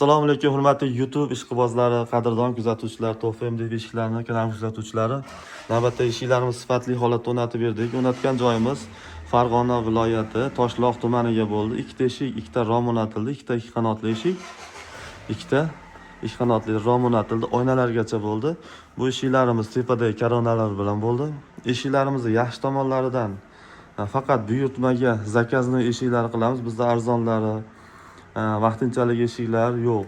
Assalomu alaykum, hurmatli YouTube ishqibozlari, qadrdon kuzatuvchilar, To'fa MDF eshiklarini kanal kuzatuvchilari. Navbatdagi eshiklarimiz sifatli holatda o'rnatib berdik. O'rnatgan joyimiz Farg'ona viloyati Toshloq tumaniga bo'ldi. Ikkita eshik, ikkita rom o'rnatildi, ikkita ikki qanotli eshik, ikkita ikki qanotli rom o'rnatildi, oynalargacha bo'ldi. Bu eshiklarimiz tepadagi koronalar bilan bo'ldi. Eshiklarimizni yaxshi tomonlaridan faqat buyurtmaga, заказной eshiklar qilamiz. Bizda arzonlari, vaqtinchalik eshiklar yo'q.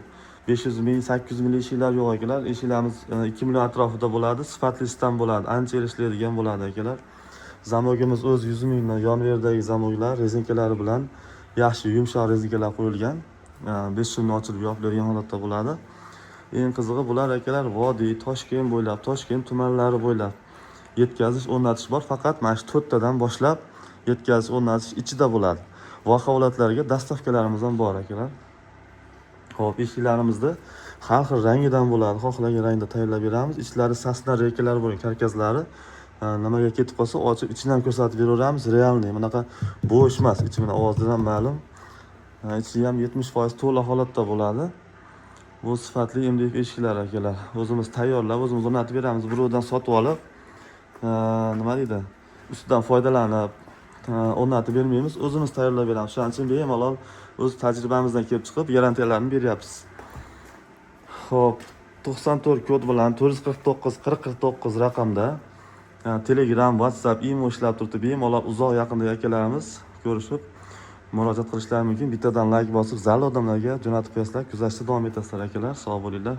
500 ming, 800 ming eshiklar yo'q, akalar. Eshiklarimiz 2 million atrofida bo'ladi, sifatlisidan bo'ladi, ancha yil ishlaydigan bo'ladi, akalar. Zamogimiz o'z 100 mingdan, yonverdagi zamoklar rezinkalari bilan, yaxshi yumshoq rezinkalar qo'yilgan. 5 so'mga ochilib yopiladigan holatda bo'ladi. Eng qizig'i, bular, akalar, vodiy, Toshkent bo'ylab, Toshkent tumanlari bo'ylab yetkazish, o'rnatish bor. Faqat mana shu to'rttadan boshlab yetkazish, o'rnatish ichida bo'ladi. Voha viloyatlariga доставка larimiz ham bor, akalar. Ho'p, eshiklarimizni har xil rangidan bo'ladi, xohlagan rangda tayyorlab beramiz. Ichlari сосна reykalari bo'lgan, karkaslari nimaga ketib qolsa, ochib ichidan ko'rsatib beraveramiz. Реальный, bunaqa bo'sh emas ichi, mana ovozidan ham ma'lum. Ichi ham 70% to'la holatda bo'ladi. Bu sifatli MDF eshiklar, akalar. O'zimiz tayyorlab, o'zimiz o'rnatib beramiz. Birovdan sotib olib, nima deydi, ustidan foydalanib o'rnatib bermaymiz, o'zimiz tayyorlab beramiz. Shuning uchun bemalol o'z tajribamizdan kelib chiqib garantiyalarni beryapmiz. Ho'p, 94 kod bilan 449 40 49 raqamda Telegram, WhatsApp, Imo ishlab turibdi. Bemalol uzoq yaqindagi akalarimiz ko'rishib murojaat qilishlari mumkin. Bittadan layk bosib, zalli odamlarga jo'natib qo'yasizlar, kuzatishda davom etasizlar, akalar. Sog' bo'linglar.